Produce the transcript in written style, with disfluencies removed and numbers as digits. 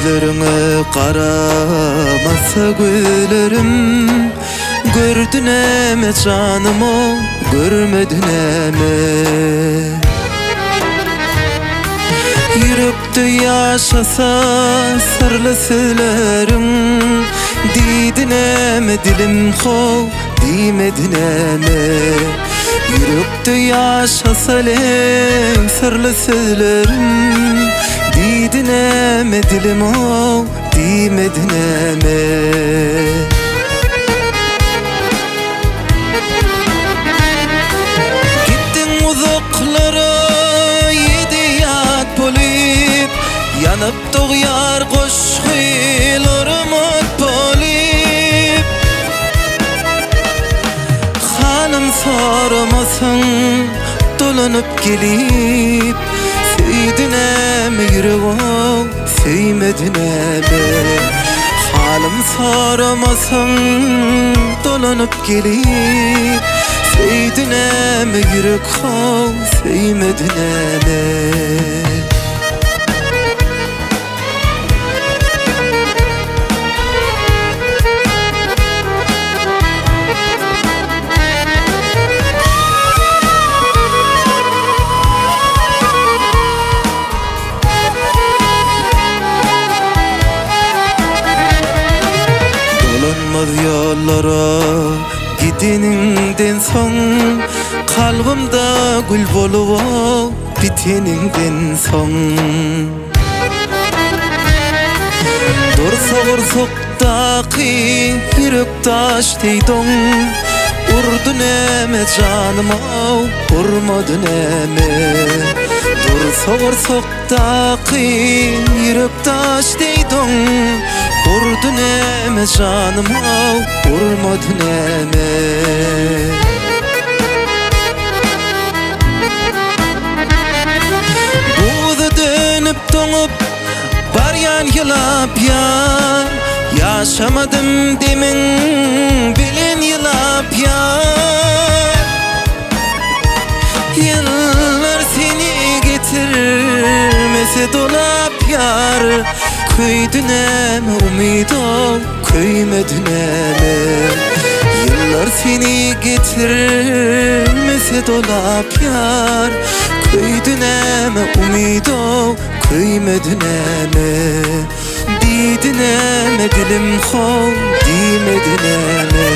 Gözleriňe garamasa gözlerim Gördü näme janym-ow, görmedi näme? Ýürekde ýaşasa syrly sözleriň Diýdi näme dilim how, diýmedi näme? Ýürekde ýaşasa leý syrly sözleriň Diýdi näme dilim-ow, diýmedi näme? Gitdiň uzaklara ýedi ýat bolup, Ýanyp dogýar goşgylarym ot bolup. Halym soramasaň dolanyp gelip, Söýdi näme ýüregim, söýmedi näme? Halym soramasaň dolanyp gelip, Söýdi näme ýürek how, söýmedi näme? Dolanmaz ýollara gideniňden soň Kalbymda gül bolup biteniňden soň. Dursa gursakdaky ýürek daş deý doň Urdy näme janyma urmady näme Dursa gursakdaky ýürek daş deý doň Urdy näme janyma urmady näme. Buza dönüp doňup barýan ýylap ýar Ýaşamadym demiň bilen ýylap ýar Ýyllar seni getirmese dolap ýar Köýdi näme umydam köýmedi näme Ýyllar seni getirmese dolap ýar Köýdi näme umydow köýmedi näme Diýdi näme dilim how diýmedi näme.